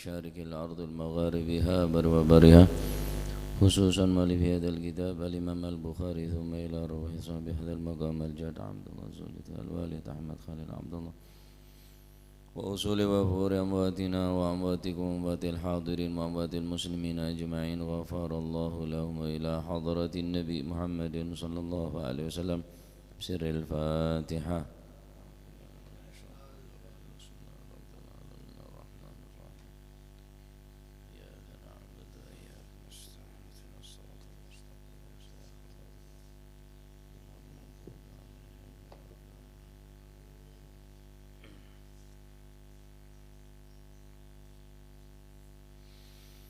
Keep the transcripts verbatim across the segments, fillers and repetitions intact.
مشارق الأرض ومغاربها وبرها، خصوصا مؤلف هذا الكتاب الإمام البخاري، ثم إلى روح صاحب هذا المقام الجاد عبد الله الزوجة الوالد أحمد خليل عبد الله، وأصول وفروع أمواتنا وأمواتكم وأموات الحاضرين وأموات المسلمين أجمعين، غفر الله لهم، وإلى حضرة النبي محمد صلى الله عليه وسلم، بسر الفاتحة.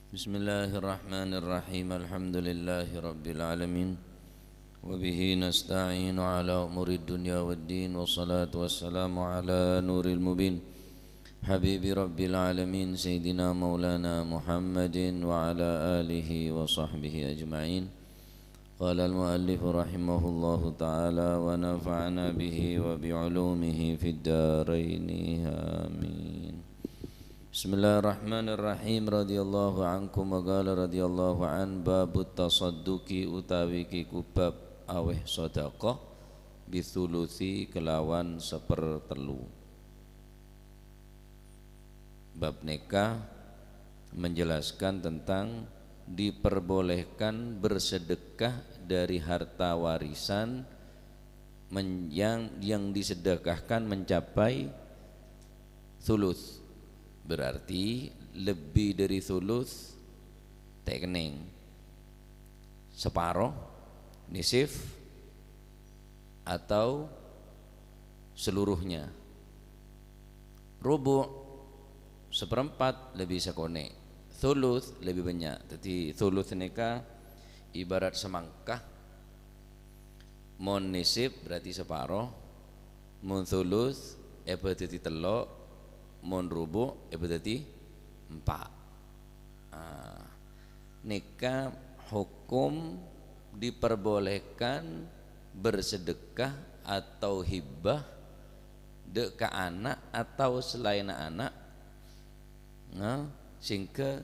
بسم الله الرحمن الرحيم. الحمد لله رب العالمين. وبه نستعين على أمور الدنيا والدين. والصلاة والسلام على نور المبين. حبيب رب العالمين سيدنا مولانا محمد وعلى آله وصحبه أجمعين. قال المؤلف رحمه الله تعالى ونفعنا به وبعلومه في الدارين. آمين. Bismillahirrahmanirrahim. Radhiyallahu ankum wa qala radhiyallahu an, babut tasadduqi, utawi kiku bab aweh sedekah, bitsulusi kelawan sepertelu. Bab neka menjelaskan tentang diperbolehkan bersedekah dari harta warisan men-, yang, yang disedekahkan mencapai thuluts. Berarti lebih dari thuluts, ta' kennèng. Separo, nisif, atau seluruhnya. Rubu', seperempat, lebih sakonè'. Thuluts, lebih banyak. Jadi, thuluts nèka ibarat semangka. Mon nisif berarti separo. Mon thuluts èbâdâdi tello'. Mon rubu' èbâdâdi empa'. Ah, nèka hukum diperbolehkan bersedekah atau hibah dâ' ka ana' atau salaènna ana', nah, sehingga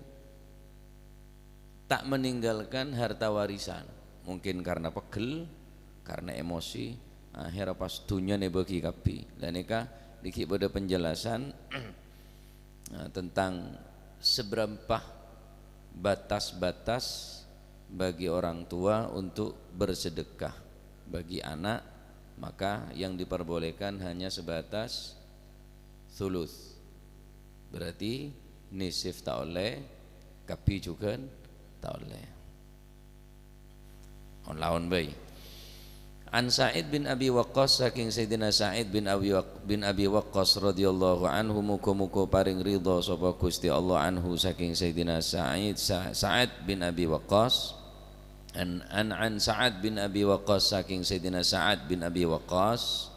ta' meninggalkan harta warisan. Mungkin karena pegghel, karena emosi, akhirnya pas dhunnyana èbâgi kabbhi. Lah nèka dhiggi' bâdâ penjelasan, eh, tentang seberapa batas-batas bagi orang tua untuk bersedekah. Bagi anak, maka yang diperbolehkan hanya sebatas thuluts. Berarti nisif ta' ollè, kabbhi jhughân ta' ollè. On-laon bhâi. An Sa'id bin Abi Waqqas, saking Sayyidina Sa'id bin Abi Waq-, bin Abi Waqqas radhiyallahu anhu, muga-muga paring ridha sapa Gusti Allah anhu saking Sayyidina Sa'id, Sa-, Sa'ad bin Abi Waqqas. An, an, an Sa'ad bin Abi Waqqas, saking Sayyidina Sa'ad bin Abi Waqqas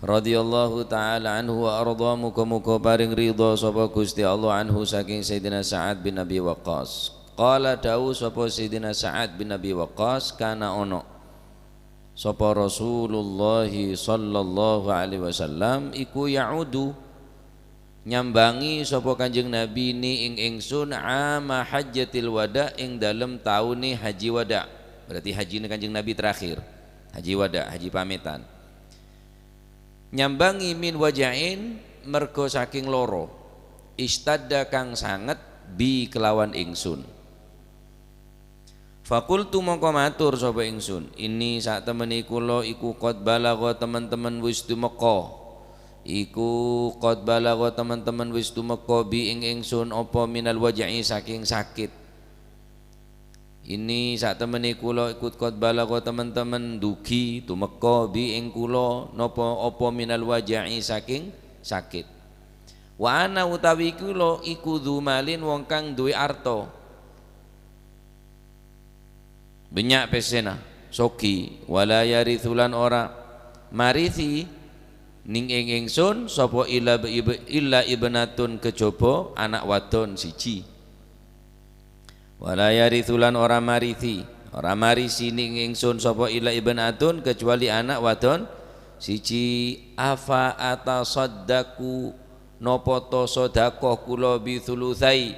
radhiyallahu ta'ala anhu wa ardha, muga-muga paring ridha sapa Gusti Allah anhu saking Sayyidina Sa'ad bin Abi Waqqas. Qala, dawuh sapa Sayyidina Sa'ad bin Abi Waqqas, kana ono sapa Rasulullah sallallahu alaihi wasallam iku ya'udu, nyambangi sapa Kanjeng Nabi ni ing ingsun ama hajjatil wada, ing dalem taune haji wada. Berarti hajine Kanjeng Nabi terakhir. Haji wada, haji pametan. Nyambangi min waja'in, mergo saking loro. Istadda kang sanget bi kelawan ingsun. Faqultu mongko matur sapa ingsun, "Inni satemene kula iku qad balagha teman-teman wis dumeka. Iku qad balagha teman-teman wis dumeka bi ing ingsun apa minal waja'i saking sakit. Inni satemene kula iku qad balagha teman-teman dugi dumeka bi ing kula napa apa minal waja'i saking sakit. Wa ana utawi kula iku dzumalin wong kang duwe arta." Bannya' pessena, sogi, wala yarithu lan ora marithi ning ing ingsun sapa illa, illa ibnatun kejaba ana' wadon siji. Wala yarithu lan ora marithi, ora marisi ning ingsun sapa illa ibnatun kecuali ana' wadon siji. Afa atasaddaqu Nopoto sodako' kula bi thulutsai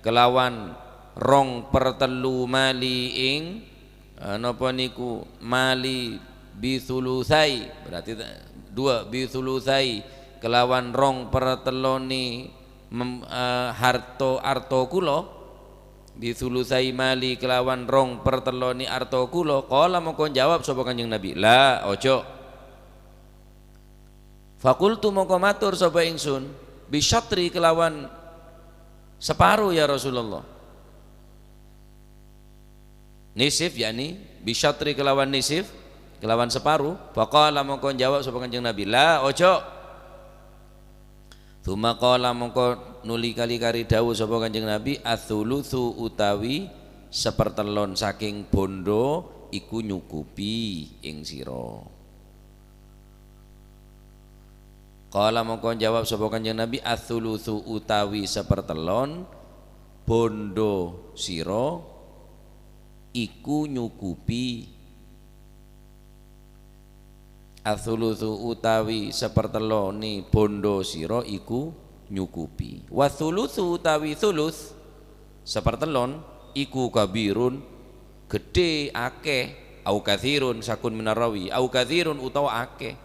kelawan rong per tello mali ing, eh, napa niku, mali bi thulutsai, berarti ta-, dua bi thulutsai kelawan rong per tellone mem-, eh, harto, arto kula, bi thulutsai mali kelawan rong per tellone arto kula. Qala mongko jawab sapa Kanjeng Nabi, "La, ojo." Faqultu mongko matur sapa ingsun, "Bisyatri kelawan separo, ya Rasulullah." Nisif, yakni bisyatri kelawan nisif, kelawan separo. Faqala mongko jawab sapa Kanjeng Nabi, "La, ojo." Tsumma qala mongko nuli kali-kali dawuh sapa Kanjeng Nabi, "Ats-tsulutsu utawi sepertellon saking bondo iku nyukupi ing sira." Qala mongko jawab sapa Kanjeng Nabi, "Ats-tsulutsu utawi sepertellon bondo sira iku nyukupi." Ats-tsulutsu utawi sepertellone bondo sira iku nyukupi. Wa thulutsu utawi thuluts, sepertellon, iku kabirun, gedhe, akeh, au katsirun, syakun minar rawi, au katsirun utawa akeh.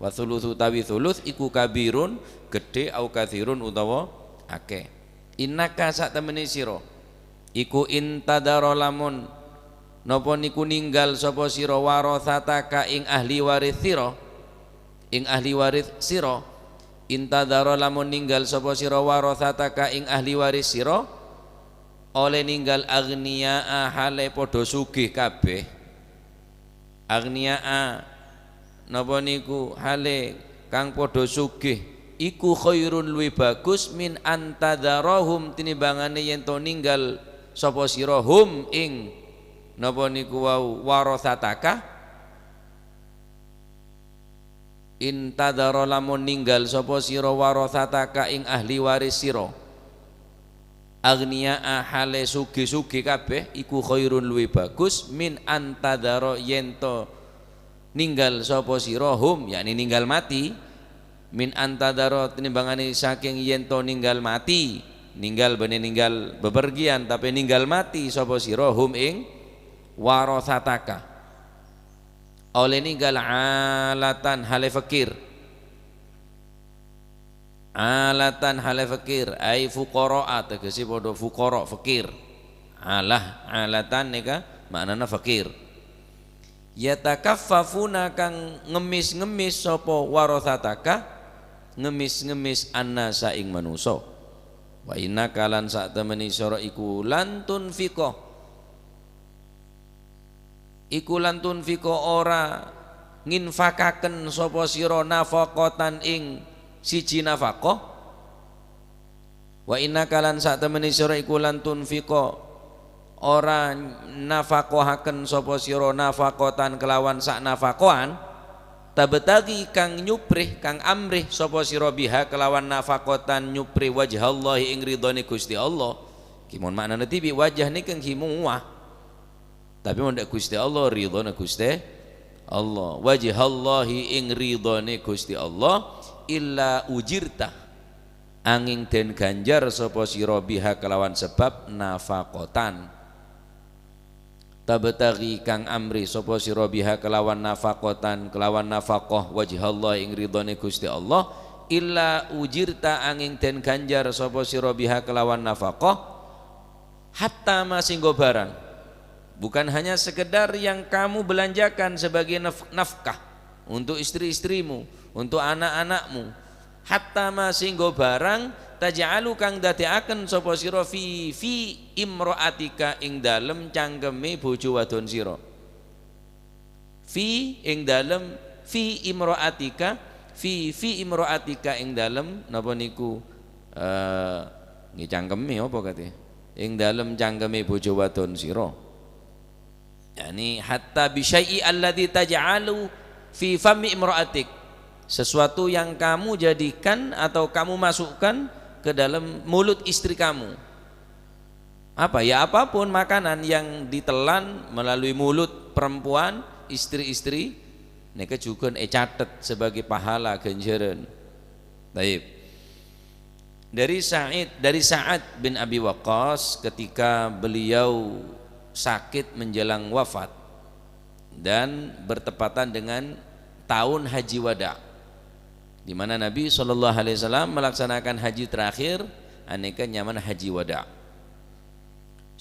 Wa thulutsu utawi thuluts iku kabirun, gedhe, au katsirun utawa akeh. Innaka satemene sira iku intadaro lamun napa niku ninggal sapa sira warasataka ing ahli waris sira, ing ahli waris sira. Intadaro lamun ninggal sapa sira warasataka ing ahli waris sira, oleh ninggal agniya'a hale padha sugih kabeh. Agniya'a, napa niku, hale kang padha sugih, iku khairun luwih bagus min antadzarahum tinimbangane yen to ninggal sapa sira hum ing, napa niku wau, warasataka. Intadzara lamun ninggal sapa sira warasataka ing ahli waris sira. Agniya'a hale sugi-sugi kabeh iku khairun luwih bagus min antadzara yen to ninggal sapa sira hum, yakni ninggal mati, min antadzara tinimbangane saking yen to ninggal mati, ninggal bane ninggal bepergian, tape ninggal mati sapa sira hum ing warasataka. Oleh ninggal alatan hale fakir. Alatan hale fakir, ai fuqara'a, tegese padha fuqara, fakir. Alah, alatan nika maknana fakir. Yatakaffafuna kang ngemis-ngemis sapa warasataka, ngemis-ngemis annasa ing manusa. Wa innaka lan satemene sira iku lan tunfiqa. Iku lan tunfiqa ora nginfakaken sapa sira nafaqatan ing siji nafaqah. Wa innaka lan satemene sira iku lan tunfiqa ora nafaqahaken sapa sira nafaqatan kelawan sak nafaqoan, tabtaghi kang nyuprih, kang amrih sapa sira biha kelawan nafaqatan nyuprih wajhallahi ing ridhone Gusti Allah. Ki mon maknane dhibi' wajah niki enggi muwah. Tapi mon dha' Gusti Allah, ridhona Gusti Allah. Wajhallahi ing ridhone Gusti Allah, illa ujirta. Anging den ganjar sapa sira biha kelawan sebab nafaqatan. Tabtaghi kang amrih sapa sira biha kelawan nafaqatan, kelawan nafaqah wajhallah ing ridhone Gusti Allah, illa ujirta anging den ganjar sapa sira biha kelawan nafaqah, hatta ma singgo barang. Bukan hanya sekedar yang kamu belanjakan sebagai naf-, nafkah untuk istri-istrimu, untuk anak-anakmu, hatta ma singgo barang taj'alu kang dadekaken sapa sira fi, fi imra'atika ing dalem cangkeme bojo wadon sira. Fi ing dalem, fi imra'atika, fi, fi imra'atika ing dalem napa niku, eh, nggih cangkeme apa kate? Ing dalem cangkeme bojo wadon sira. Yani hatta bisyai'i alladzi taj'alu fi fami imra'atik. Sesuatu yang kamu jadikan atau kamu masukkan ke dalam mulut istri kamu. Apa? Ya, apapun makanan yang ditelan melalui mulut perempuan, istri-istri, nèka jhughân ècatet sebagai pahala ganjaran. Taib. Dari Sa'id, dari Sa'ad bin Abi Waqqas ketika beliau sakit menjelang wafat dan bertepatan dengan tahun Haji Wada, di mana Nabi sallallahu alaihi wasallam melaksanakan haji terakhir, anèka nyamana Haji Wada.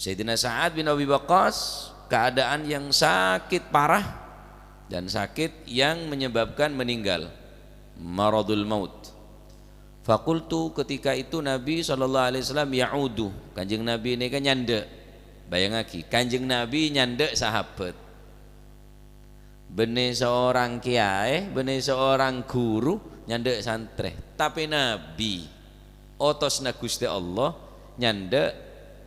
Sayyidina Sa'ad bin Abi Waqqas keadaan yang sakit parah dan sakit yang menyebabkan meninggal, maradul maut. Faqultu, ketika itu Nabi sallallahu alaihi wasallam ya'udu, Kanjeng Nabi nèka nyandhâ'. Bayangaghi, Kanjeng Nabi nyandhâ' sahabat. Bânnè seorang kiyaè, bânnè seorang guru nyandhâ' santrè. Tapè Nabi, otosna Ghustè Allah, nyandhâ'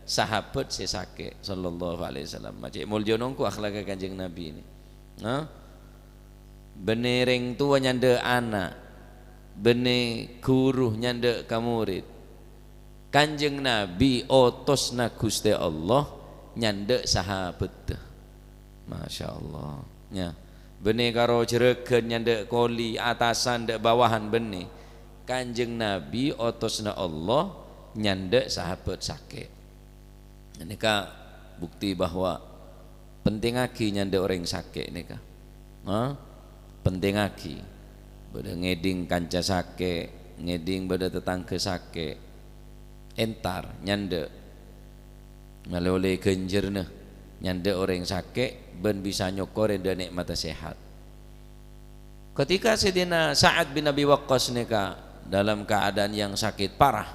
sahabat sè sakè', sallallahu alaihi wasallam. Ma' cè' moljâ nongko akhlakka Kanjeng Nabi ini. Nah, bânnè rèng towa nyandhâ' ana', bânnè guru nyandhâ' ka morid. Kanjeng Nabi, otosna Ghustè Allah, nyandhâ' sahabatta. Masya Allah. Ya. Bânnè karo jherrâghân nyandhâ' koli, atasan dâ' bawahan bânnè. Kanjeng Nabi, otosna Allah, nyandhâ' sahabat sakè'. Nèka bukti bahwa pentingaghi nyandhâ' orèng sakè' nèka. Ha? Pentingaghi. Bâdâ ngèdhing kanca sakè', ngèdhing bâdâ tatangghâ sakè'. Entar, nyandhâ'. Malè ollè ghânjhârânna, nyandhâ' orèng sakè' bân bisa nyokorè dâ' nè'matta sehat. Ketika Sayyidina Sa'ad bin Abi Waqqas nèka dalam keadaan yang sakit parah,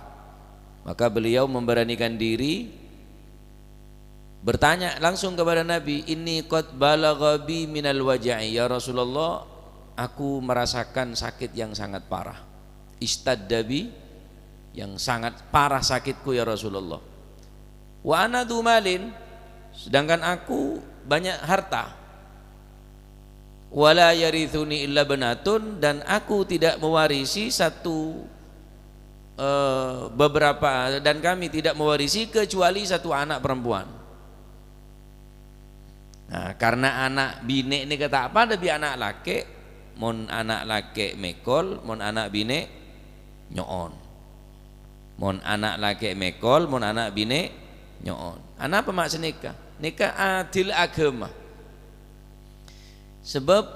maka beliau memberanikan diri bertanya langsung kepada Nabi, "Inni qad balagha bi minal waja'i, ya Rasulullah, aku merasakan sakit yang sangat parah. Istadda bi, yang sangat parah sakitku, ya Rasulullah. Wa ana dzu malin, sedangkan aku banyak harta. Wa la yaritsuni illa banatun, dan aku tidak mewarisi satu, eh, beberapa, dan kami tidak mewarisi kecuali satu anak perempuan." Nah, karena ana' binè' nèka ta' padâ bi' ana' lakè', mon ana' lakè' mèkol, mon ana' binè' nyo'on. Mon ana' lakè' mèkol, mon ana' binè' nyo'on. Anapa ma' sanèka? Nèka adil aghâma. Sabâb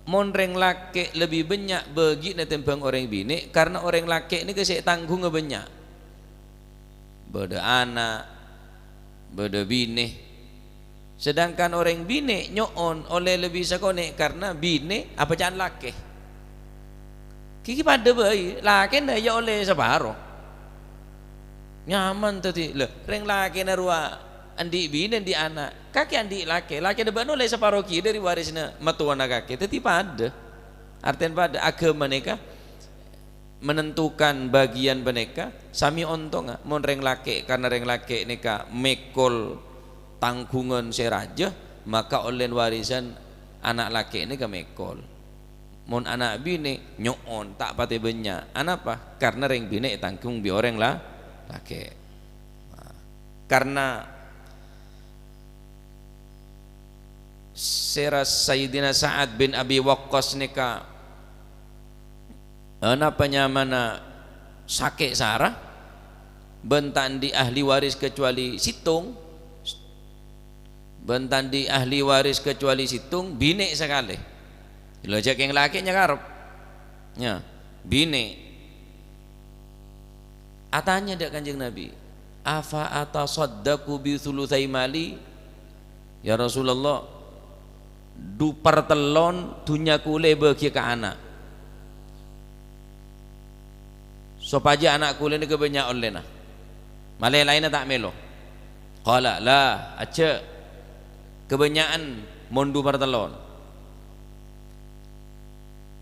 mon rèng lakè' lebbi bânnya' bâgiânna tèmbhâng orèng binè', karena orèng lakè' nèka sè ètangghungnga bânnya'. Bâdâ ana', bâdâ binè'. Sedangkan orèng binè' nyo'on ollè lebbi sakonè' karena binè' apaca'an lakè'. Ghi' padâ bhâi, lakèna ya ollè saparo. Nyaman dhâddhi, lha, rèng lakèna rowa andi' binè', andi' ana', kakè andi' lakè', lakèna bâ'na ollè saparo kèya dâri warisna mattowana kakè, dhâddhi padâ. Artèna padâ, aghâma nèka menentukan bagian panèka sami ontongnga. Mon rèng lakè', karena rèng lakè' nèka mèkol tangghungan sè rajâ, maka ollèna warisan ana' lakè' nèka mèkol. Mon ana' binè' nyo'on, ta' patè bânnya'. Anapa? Karena rèng binè' ètangghung bi' orèng la-, lakè'. Nah, karena sèra Sayyidina Sa'ad bin Abi Waqqas nèka, anapa nyamana sakè' sara, bân ta' andi' ahli waris kecuali sèttong, bân ta' andi' ahli waris kecuali sèttong, binè' sakalè. Lha jhâ' kèng lakè' nyakarep. Ya, binè'. Atanya dâ' Kanjeng Nabi, "Afa atasaddaqu bi thulutsai mali?" "Ya Rasulullah, du partellon dhunnya kulâ èbâghi ka ana', sopajâ ana' kulâ nèka bânnya' ollèna, malè laènna ta' mèlo." Qala, "La, ajjhâ', kabânnya'an mon du partellon."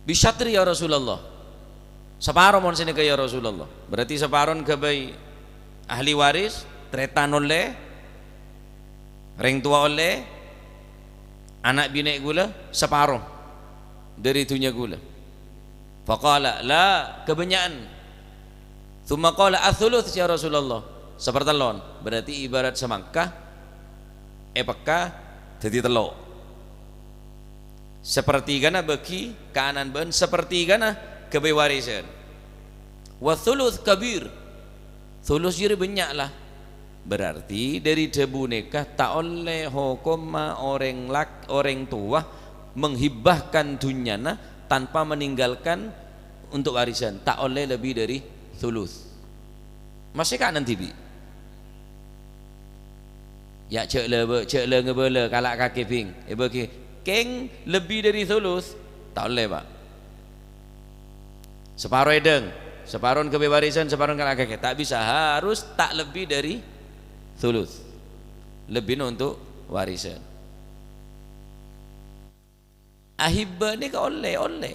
"Bisyatri, ya Rasulullah." "Saparo mon sanèka, ya Rasulullah." Berarti saparona ghâbây ahli waris, tarètan ollè, rèng towa ollè, ana' binè' kulâ, saparo dâri dhunnya kulâ. Faqala, "La, kabânnya'an." Tsumma qala, "Ats-tsuluts, ya Rasulullah." Sapartellon. Berarti ibarat samangka èpèkka dhâddhi tello'. Sapartigana bâghi ka ana'na bân sapartigana ghâbây warisan. Wa thuluth kabir. Thuluth jârèya bânnya' la. Berarti dâri dhâbu nèka ta' ollè hokomma orèng lak-, orèng towa menghibahkan dhunnyana tanpa meninggalkan untuk warisan. Ta' ollè lebbi dâri thuluth. Maskè kanan dhibi'. Ya, jhâ' la-, jhâ' la-, ngabâlâ, kala' kakè bing. Èbâgi kèng lebbi dâri thuluth, ta' ollè, Pa'. Saparo èdhâng, saparona ghâbây warisan, saparona kala' kakè. Ta' bisa, harus ta' lebbi dâri thuluth. Lebbina untuk warisan. Ahibbâ nèka ollè, ollè.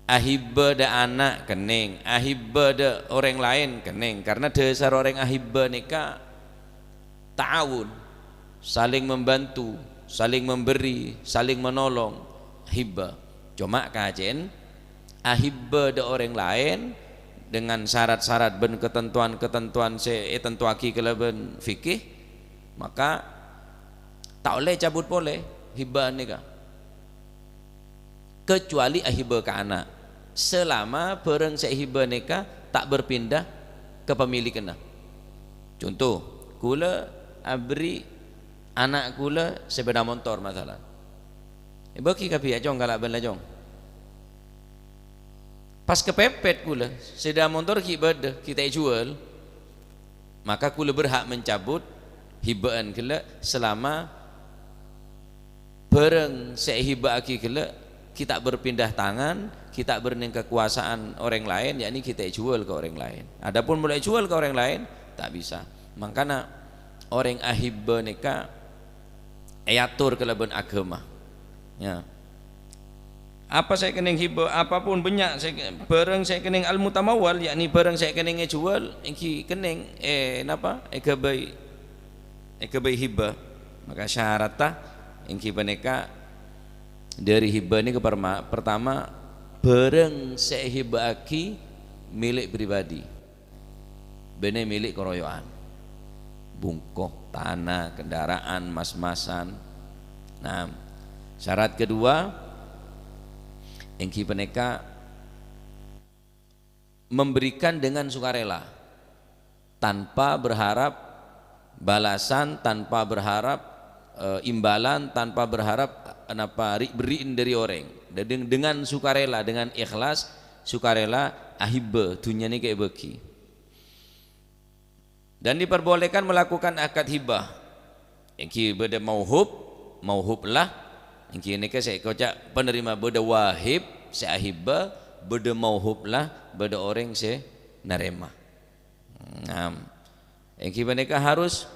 Ahibbâ dâ' ana' kennèng, ahibbâ dâ' orèng laèn kennèng. Karna dhâsar orèng ahibbâ nèka ta'awun, saling membantu, saling memberi, saling menolong, hibbâ. Coma kacèn ahibbâ dâ' orèng laèn dengan syarat-syarat bân ketentuan-ketentuan sè ètentowaghi kalabân fikih, maka ta' ollè cabut polè hibbâ'ân nèka. Kecuali ahibbâ ka ana', selama bhârâng sè èhibbâ nèka ta' berpindah kepemilikanna. Conto, kaulâ aberri' ana' kaulâ sepeda motor, masalan. Èbâgi kabbhi, "Cong, kala' bân la, Cong." Pas kapèpèt kaulâ, sepeda motor ghi' bâdâ, ghi' ta' èjhuwâl, maka kaulâ berhak mencabut hibbâ'ân ghellâ' selama bhârâng sè èhibbâ'aghi ghellâ' ghi' ta' berpindah tangan, ghi' ta' bânnè kakowasaanna orèng laèn, yakni ghi' ta' èjhuwâl ka orèng laèn. Adapun mon èjhuwâl ka orèng laèn, ta' bisa. Mangkana orèng ahibbâ nèka èator kalabân aghâma. Ya. Apa sè kennèng hibbâ, apapun bânnya' sè, bhârâng sè kennèng al-mutamawwal, yakni bhârâng sè kennèng èjhuwâl, èngghi kennèng, eh, napa? Èghâbây, èghâbây hibbâ. Maka syaratta èngghi panèka dâri hibbâ nèka perma-, pertama, bhârâng sè èhibbâ'aghi milik pribadi. Bânnè milik karoyo'an. Bungko, tana, kendaraan, mas-masan. Nah, syarat kedua, èngghi panèka memberikan dengan sukarela, tanpa berharap balasan, tanpa berharap, eh, imbalan, tanpa berharap, eh, napa, ri-, berri'na dâri orèng. Dâ-, deng-, dengan sukarela, dengan ikhlas, sukarela, ahibbâ, dhunnya nèka èbâgi. Dan diperbolehkan melakukan akad hibah. Èngghi bâdâ mauhub, mauhub lah, èngghi nèka sè èkoca' penerima, bâdâ wahib, sè ahibbâ, bâdâ mauhub lah, bâdâ orèng sè narèma. Ngam. Èngghi panèka harus,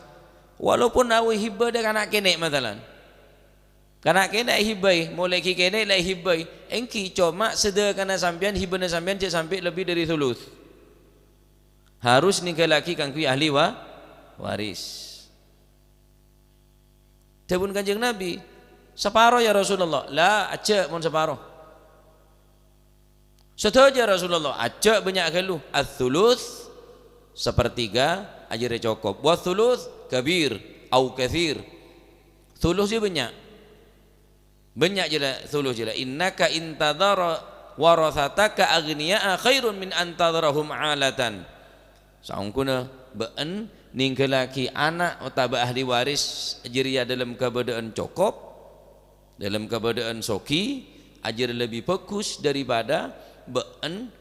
walaupun ahibbâ dâ' kana' kènè', masalan. Kana' kènè' èhibbâi, molaè ghi' kènè' la èhibbâi. Èngghi, coma sadhâkana sampèyan, hibbâna sampèyan jhâ' sampè' lebbi dâri thuluth. Harus ninggalaghi kaangghuy ahli wa-, waris. Dhâbuna Kanjeng Nabi, "Saparo, ya Rasulullah." "La, ajjhâ' mon saparo." "Sadhâjâ, Rasulullah." "Ajjhâ' bânnya' ghâllu." "Ats-tsuluts, sapertiga, ajâriyâ cokop. Wa tsuluts kabir au katsir." Thuluts jâ bânnya'. Bânnya' jâ la, thuluts jâ la. "Innaka in tadzara waratsataka aghniya'a khairun min an tadzarahum 'alatan." Saongghuna bâ'en ninggalaghi ana' otabâ ahli waris jâriyâ dâlem kabâdâ'ân cokop, dâlem kabâdâ'ân soghi, ajâriyâ lebbi bhâghus daripada bâ'en,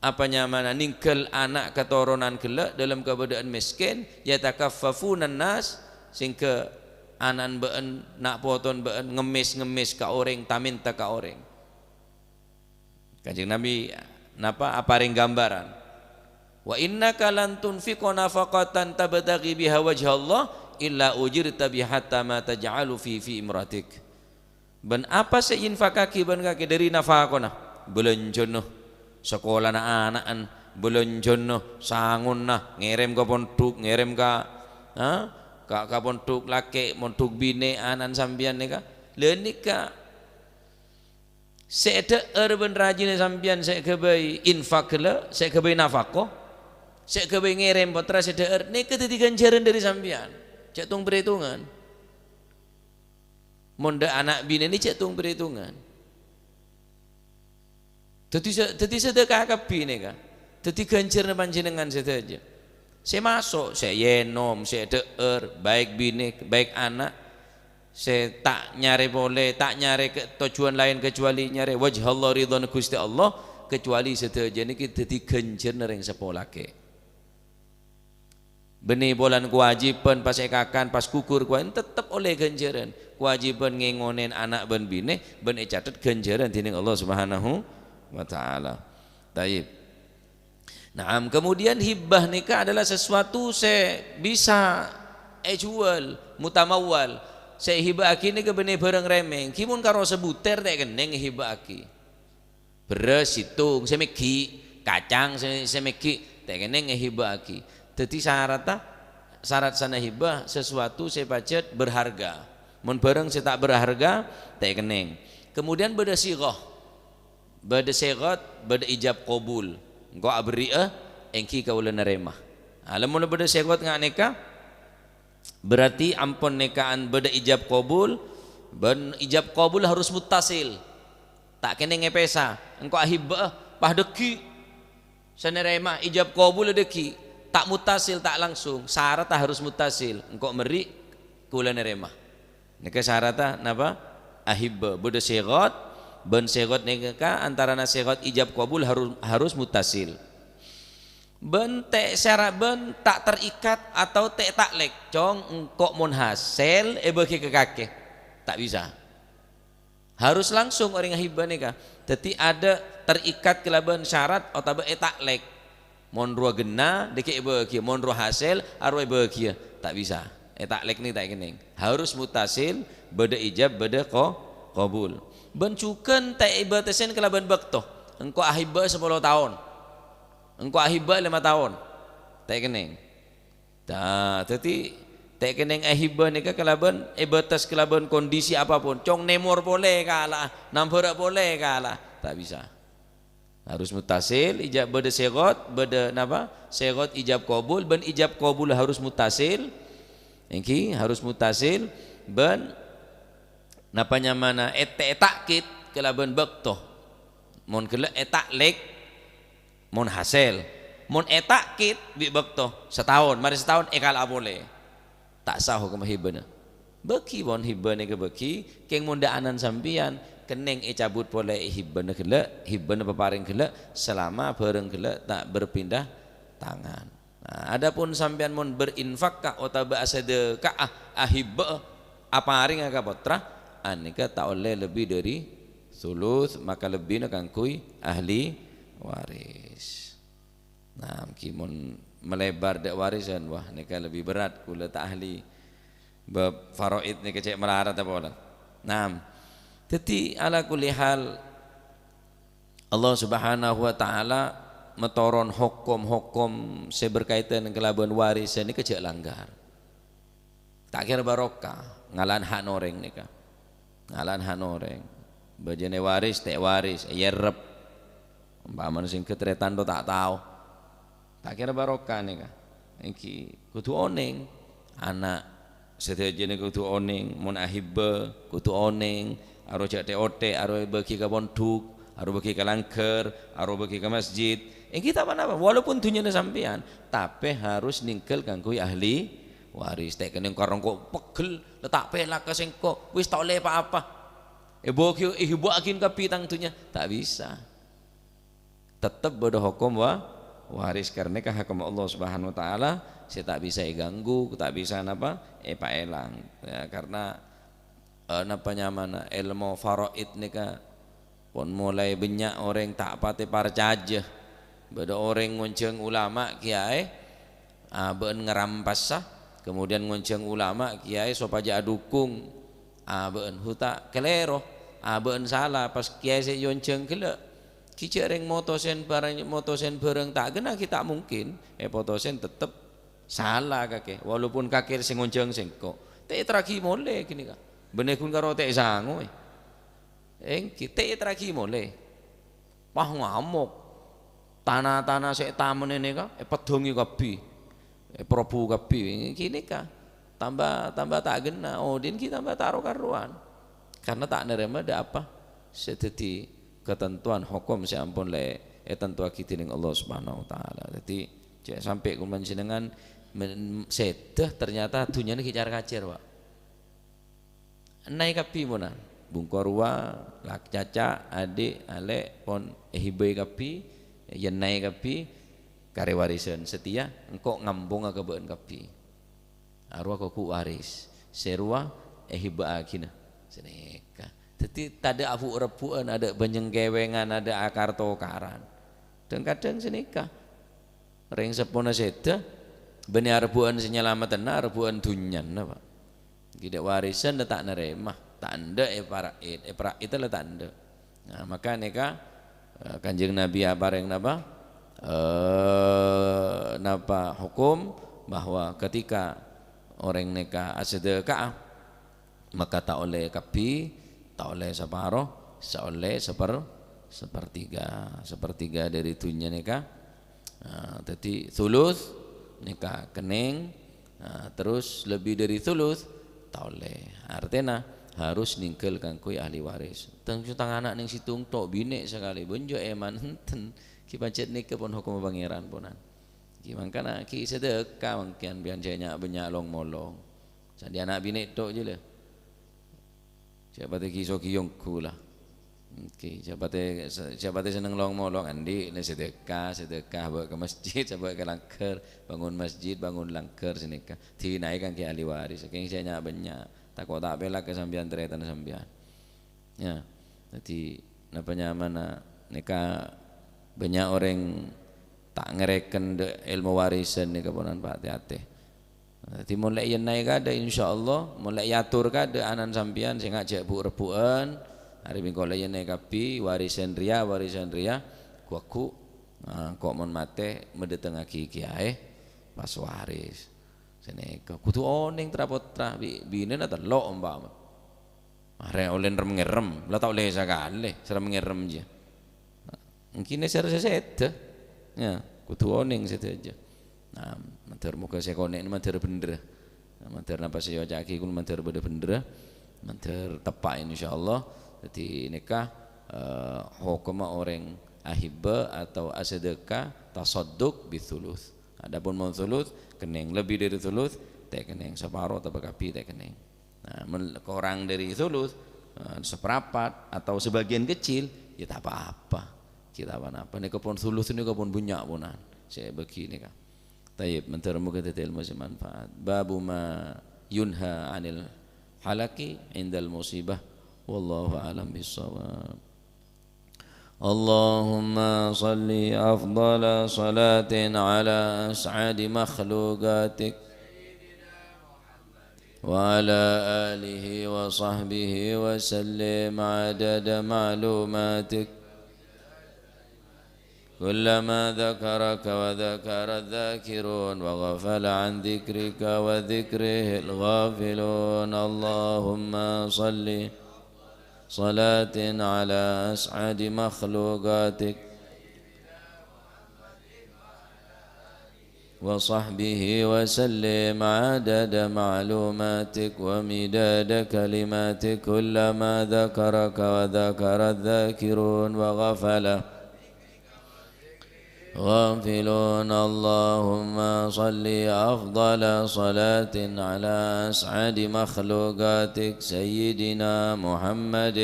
apa nyamana, ninggal ana' katoronan ghellâ' dâlem kabâdâ'ân mèskèn, yatakaffafunan nas, sèngghâ ana'na bâ'en, na' potona bâ'en ngemmès-ngemmès ka orèng, ta-mènta ka orèng. Kanjeng Nabi, napa, aparèng gambaran, "Wa innaka lan tunfiqa nafaqatan tabtaghi biha wajhallah illa ujirta biha hatta ma taj'alu fi, fi imratik." Bân apa sè èinfakaghi bân kakè dâri nafakona, bâlânjhâna sakolana ana'na, bâlânjhâna sangona, ngèrèm ka pondhuk, ngèrèm ka, ha, ka, ka pondhuk lakè', pondhuk binè', ana'na sampèyan nèka. La nèka sè èdhâ'âr bân rajina sampèyan sè èghâbây infak ghellâ', sè èghâbây nafaqoh, sè èghâbây ngèrèm pottra sè dhâ'âr, nèka dhâddhi ghânjhârân dâri sampèyan. Jhâ' tong-bâritongan. Mon dâ' ana' binè nè jhâ' tong-bâritongan. Dhâddhi se-, dhâddhi sedekah kabbhi nèka. Dhâddhi ghânjhârânna panjhennengngan sadhâjâ. Sè maso', sè ènom, sè dhâ'âr, baik binè, baik ana', sè ta' nyarè polè, ta' nyarè ke-, tojjhuwân laèn kecuali nyarè wajhallah, ridhâna Ghustè Allah, kecuali sadhâjâ nèkè dhâddhi ghânjhârânna rèng seppo lakè'. Bânnè polana kawâjibhân pas èkakan, pas ghugghur, kawâjibhân tettep ollè ghânjhârân. Kawâjibhân ngèngonèn ana' bân binè, bân ècatet ghânjhârân dhinèng Allah Subhanahu wa Ta'ala. Tayyib. Naam, kemudian hibah nèka adalah sesuatu sè bisa èjhuwâl, mutamawwal. Sè èhibâ'aghi nèka bânnè bhârâng rèmèng. Ghi mon karo sabutèr ta' kennèng èhibâ'aghi. Bherrâs sèttong sè mèghi', kacang sè, sè mèghi', ta' kennèng èhibâ'aghi. Dhâddhi saratta, sarat sana'a hibah sesuatu sè pajhât berharga. Mon bhârâng sè ta' berharga, ta' kennèng. Kemudian bâdâ sighah. Bâdâ sighah, bâdâ ijab qabul. Engko' aberri'â, èngghi kaulâ narèma. Nah, lamon bâdâ sighah nga' nèka, berarti ampon nèka'an bâdâ ijab qabul, bân ijab qabul harus muttasil. Ta' kennèng èpèsa, engko' ahibâ'â, pas dhâggi'. Sè narèma ijab qabul dhâggi', ta' muttasil, ta' langsung, saratta harus muttasil, engko' merri', kaulâ narèma. Nèka saratta napa? Ahibâ. Bâdâ sighah, bân sighah nèka antarana sighah ijab qabul harus, harus muttasil. Bân ta' sara-, bân ta' terikat atau ta' ta'lek. Cong, engko' mon hasèl èbâghi ka kakè. Ta' bisa. Harus langsung orèng ahibâ nèka. Dhâddhi adâ' terikat kalabân syarat otabâ èta'lek. Mon rowa ghenna, dhâggi' èbâghiyâ. Mon rowa hasèl, arowa èbâghiyâ. Ta' bisa. Èta'lek nèka ta' kennèng. Harus muttasil, bâdâ ijab, bâdâ qa-, qabul. Bân jhughân ta' èbâtesè kalabân bâkto. Engko' ahibâ sapolo taon. Engko' ahibâ lèma taon. Ta' kennèng. Ta-, dhâddhi, ta' kennèng ahibâ nèka kalabân èbâtes kalabân kondisi apapun. Cong nèmor polè kala'a, nambhârâ polè kala'a. Ta' bisa. Harus muttasil, ijab bâdâ sighah, bâdâ napa? Sighah ijab qabul, bân ijab qabul harus muttasil. Èngghi, harus muttasil, bân napa nyamana ète-, èta'kid kalabân bâkto. Mon ghellâ' èta'lek, mon hasèl. Mon èta'kid bi' bâkto, sataon, marè sataon èkala'a polè. Ta' sah hokomma hibâna. Bâghi pon hibâ nèka bâghi, kèng mon dhâ'anan sampèyan, kennèng ècabut polè hibâna ghellâ', hibâna paparèng ghellâ', salama bhârâng ghellâ' ta' berpindah tangan. Nah, adapun sampèyan mon berinfak ka otabâ asadhâka'a, ahibâ'â, aparènga ka pottra, anèka ta' ollè lebbi dhâri sulus, maka lebbina kaangghuy ahli waris. Nah, èngghi mon malebar dhâ' warisan, wah, nèka lebbi berrâ', kaulâ ta' ahli bab faraid nèka cè' malarat apa polana. Nah, dhâddhi ala kulli hal, Allah Subhanahu wa Ta'ala matoron hokom-hokom sè berkaitan kalabân warisan nèka jhâ' langgar. Ta' kèra barokah, ngala'an ha'na orèng nèka. Ngala'an ha'na orèng. Bâjâna waris, ta' waris, èyerrep. Ompamana sèngghâ tarètan to ta' tao. Ta' kèra barokah nèka. Èngghi kodhu onèng. Ana' sadhâjâna kodhu onèng. Mon ahibâ, kodhu onèng. Arowa jhâ' tè'-otè', arowa bâgi ka pondhuk, arowa bâgi ka langghâr, arowa bâgi ka masjid. Èngghi ta' pa-napa, walaupun dhunnyana sampèyan, tapè harus nèngghâl kaangghuy ahli waris. Ta' kennèng karè engko' pegghel, la ta' pèlak ka sèngko', wis ta' ollè pa-apa. Èbâgi, èhibâ'aghin kabbhi tang dhunnya. Ta' bisa. Tettep bâdâ hokom wa-, waris, karna ka hokom Allah Subhanahu wa Ta'ala sè ta' bisa èganggu, ta' bisa napa, èpaèlang. Ya, karna, eh, napa nyamana, èlmo faraid nèka pon molaè bânnya' orèng ta' patè parcajâ. Bâdâ orèng ngonjhâng ulama, kèyaè, abâ'na ngarampasa, kemudian ngonjhâng ulama, kèyaè sopajâ adukung, abâ'na. Hu ta' kalèro, abâ'na sala, pas kèyaè sè èonjhâng ghellâ'. Ghi jhâ' rèng motosèn barang, motosèn bhârâng ta' ghenna ghi ta' mungkin, èpotosèn tettep sala kakè, walaupun kakè sè ngonjhâng sèngko'. Ta' èterraghi molè ghânèka. Bânnè ghun karo ta' èsangoè. Èngghi, ta' èterraghi molè. Pas ngamok. Tana-tana sè ètamen nèka èpeddhângè kabbhi. Èprobu kabbhi. Ghânèka. Tamba, tamba ta' ghenna. Odi'na ghi tamba ta' ro-karowan. Karna ta' narèma dâ' apa sè dhâddhi katantowan hokom sè ampon la ètantowaghi dening Allah Subhanahu wa Ta'ala. Dhâddhi, jhâ' sampè' kaulâ panjhennengan men-, sèdhâ ternyata dhunnyana ghi' car-kacèr, Pak. Ènnaè kabbhi pona. Bungko rowa, lak-, caca', adi', alè', pon èhibâi kabbhi, ènnaè kabbhi, karè warisan satèya, engko' ngamponga ka bâ'na kabbhi. Arowa ghu-, ghu-, waris. Sè rowa èhibâ'aghina. Sanèka. Dhâddhi, tadâ' abu'-rebbhu'ân, adâ' bânnyèng kèwèngan, adâ' akar-tokaran. Dhâng-kadhâng sanèka. Rèng seppona sèdhâ, bânnè arebbhu'ân sè nyalameddhâ, arebbhu'ân dhunnyana, Pak. Ghi' dâ' warisan la ta' narèma, ta' endâ' èpara'it, èpara'it la ta' endâ'. Nah, maka nèka, eh, Kanjeng Nabi aparèng napa? Eh, napa hokom bahwa ketika orèng nèka asadhâka'a, maka ta' ollè kabbhi, ta' ollè saparo, sè ollè saper-, sapertiga, sapertiga dâri dhunnya nèka. Nah, dhâddhi thuluts nèka kennèng, nah, terros lebbi dâri thuluts ta' ollè. Artèna harus nèngghâl kaangghuy ahli waris. Tang, tang ana' nèng sèttong tok, binè' sakalè, bân jhâ' èman enten. Ghi' pajhât nèka pon hokomma Pangèran ponan. Ghi' mangkana ghi' sadhâka mangkèn bân jhâ' nya'-bânnya' long-molong. Sandhi ana' binè' tok jâ la. Jhâ' patè ghi' soghi ongghu la. Ènggi, jhâ' patè, jhâ' patè senneng long-molong, andi' nè sadhâka, sadhâka, bâ' ka masjid, bâ' ka langghâr, bângon masjid, bângon langghâr sanèka. Dinaè kaangghuy ahli waris, kèng sè nya'-bânnya'. Tako' ta' pèlak ka sampèyan, tarètan sampèyan. Ya, dhâddhi napa nyamana nèka bânnya' orèng ta' ngarèken dâ' èlmo warisan nèka ponan, Pak, tè-atè. Dhâddhi mon la èyènnaè kadâ', insyaallah, mon la èyator kadâ' ana'na sampèyan sè ngajhâk bu'-rebbhu'ân, arè bengko la èyènnaè kabbhi, warisan rèya, warisan rèya, ghu-, ghu-, nah, engko' mon matè, madâtengngaghi kèyaè pas waris. Sanèka, kodhu onèng tra-pottra, bi-, binèna tello' ompama. Arè ollè rem-ngerrem, la ta' ollè sakalè, sè rem-ngerrem jiyâ. Ènggi nèsèr sè sèdhâ. Ya, kodhu onèng sadhâjâ. Nah, mandhâr moghâ sè konè' nè mandhâr bhendher. Nah, mandhâr napa sè èoca'aghi kulâ mandhâr bâdâ bhendher, mandhâr teppa' insyaallah. Dhâddhi nèka, eh, hokomma orèng ahibbâ atau asadhâka tasadduk bitsuluts. Adapun mon tsuluts, kennèng lebbi dâri tsuluts, ta' kennèng, saparo otabâ kabbhi ta' kennèng. Nah, mon korang dâri tsuluts, eh, saparapat atau sebagian kecil, ya ta' pa-apa. Ghi' ta' pa-napa. Nèka pon tsuluts nèka pon bânnya' ponan. Sè èbâgi nèka. Tayyib, mandhâr moghâ dhâddhi èlmo sè manfaat. Babu ma yunha 'anil halaqi 'indal musibah. Wallahu a'lam bissawab. اللهم صل أفضل صلاة على أسعد مخلوقاتك وعلى آله وصحبه وسلم عدد معلوماتك. كلما ذكرك وذكر الذاكرون وغفل عن ذكرك وذكره الغافلون. اللهم صل صلاة على أسعد مخلوقاتك وصحبه وسلم عدد معلوماتك ومداد كلماتك كلما ذكرك وذكر الذاكرون وغفل غافلون. اللهم صل أفضل صلاة على أسعد مخلوقاتك سيدنا محمد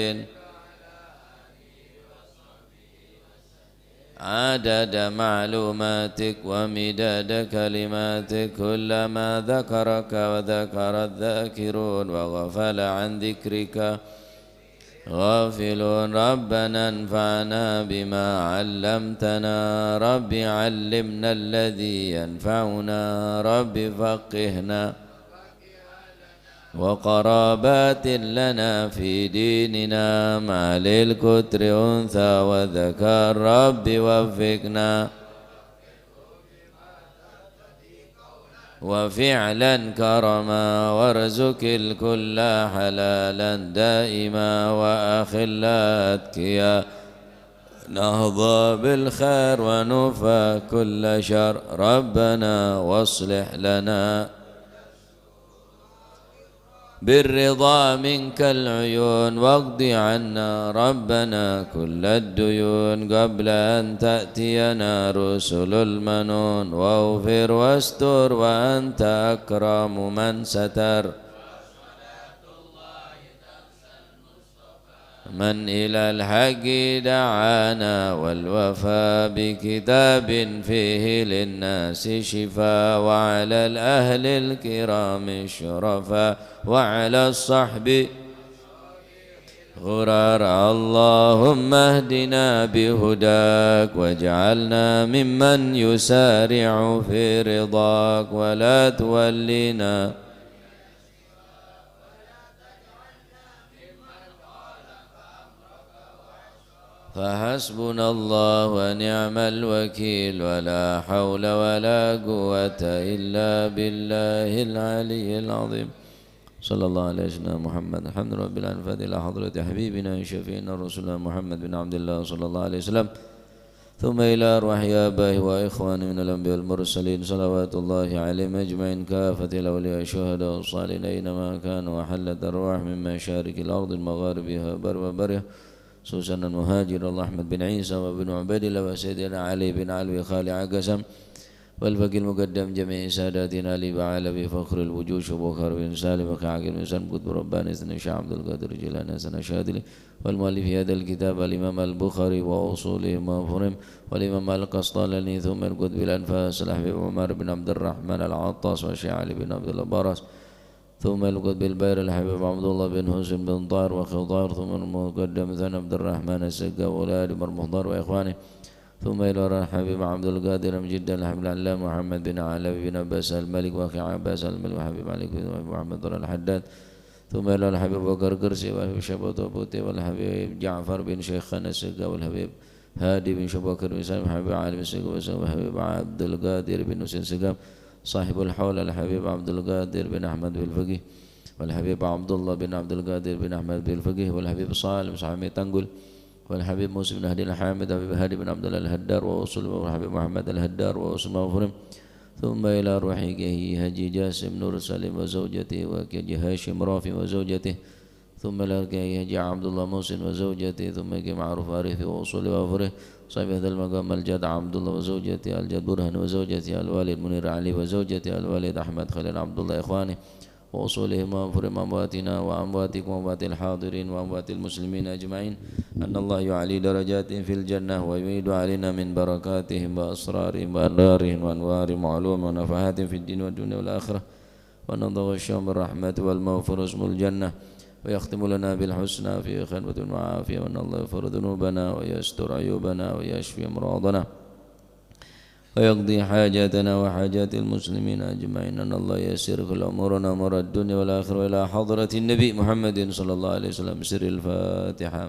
عدد معلوماتك ومداد كلماتك كلما ذكرك وذكر الذاكرون وغفل عن ذكرك غافلون. ربنا انفعنا بما علمتنا. رب علمنا الذي ينفعنا. رب فقهنا وقرابات لنا في ديننا مع للكتر أنثى وذكر. رب وفقنا وفعلا كرما وارزق الكل حلالا دائما وأخلاء أتقياء نهضى بالخير ونفى كل شر. ربنا واصلح لنا بالرضا منك العيون، واقض عنا ربنا كل الديون، قبل أن تأتينا رسل المنون، واغفر واستر وأنت أكرم من ستر. من إلى الحق دعانا، والوفا بكتاب فيه للناس شفاء، وعلى الأهل الكرام الشرفاء، وعلى الصحب غرار. اللهم اهدنا بهداك، واجعلنا ممن يسارع في رضاك، ولا تولنا فحسبنا الله ونعم الوكيل، ولا حول ولا قوة إلا بالله العلي العظيم. صلى الله على سيدنا محمد. الحمد لله رب العالمين. الفاتحة إلى حضرة حبيبنا وشفيعنا رسولنا محمد بن عبد الله صلى الله عليه وسلم. ثم إلى أرواح آبائه وإخوانه من الأنبياء والمرسلين، صلوات الله عليهم أجمعين، كافة الأولياء الشهداء الصالحين أينما كانوا، وحلت أرواح من مشارق الأرض مغاربها برها وبرها، خصوصا المهاجر الله أحمد بن عيسى وابن عبيد الله وسيدنا علي بن علوي خالع قسم، والفقيه المقدم جميع ساداتنا علي بعلوي فخر الوجود شبوخر بن سالم وكعاقل بن سالم قطب رباني سيدنا الشيخ عبد القادر الجيلاني حسن الشاذلي، والمؤلف هذا الكتاب الإمام البخاري وأصوله وفروعه، والإمام القسطلاني، ثم القطب الأنفاس الحبيب عمر بن عبد الرحمن العطاس والشيخ علي بن عبد الله براس، ثم القطب الباري الحبيب عبد الله بن حسين بن طاهر وخضار، ثم المقدم ثاني عبد الرحمن السقاف والهادي عمر مختار وإخوانه، ثم إلى الحبيب عبد القادر مجد الحبيب العلامة محمد بن علوي بن عباس الملك وأخي عباس الملك وحبيب علي بن محمد طلال الحداد، ثم إلى الحبيب بكر قرسي والحبيب شبوتو بوتي والحبيب جعفر بن شيخنا السقاف والحبيب هادي بن شبوكر بن سالم، حبيب علي بن سقاف والحبيب عبد القادر بن حسين السقاف، صاحب الحول الحبيب عبد القادر بن أحمد بالفقيه، والحبيب عبد الله بن عبد القادر بن أحمد بالفقيه، والحبيب صالح بن حميد تنقل، والحبيب موسى بن هادي الحامد، الحبيب هادي بن عبد الله الهدار وأصول، والحبيب محمد الهدار وأصول مغفورين. ثم إلى روح كي حاجي جاسم نور سليم وزوجته، وكي هاشم رافي وزوجته، ثم إلى كي حاجي عبد الله محسن وزوجته، ثم كي معروف عارف وأصول وفره، صاحب هذا المقام الجد عبد الله وزوجته، الجد برهان وزوجته، الوالد منير علي وزوجته، الوالد أحمد خليل عبد الله إخوانه، وأصولهم وفروعهم، أمواتنا وأمواتكم وأموات الحاضرين وأموات المسلمين أجمعين، أن الله يعلي درجاتهم في الجنة ويميد علينا من بركاتهم وأسرارهم وأنوارهم وأنوارهم وعلومهم ونفحاتهم في الدين والدنيا والآخرة، وأن يتغشاهم بالرحمة والمغفرة واسم الجنة، ويختم لنا بالحسنى في خلوة وعافية، وأن الله يغفر ذنوبنا ويستر عيوبنا ويشفي أمراضنا. ويقضي حاجاتنا وحاجات المسلمين أجمعين. أن الله ييسر كل أمورنا أمور الدنيا والآخرة إلى حضرة النبي محمد صلى الله عليه وسلم. سر الفاتحة.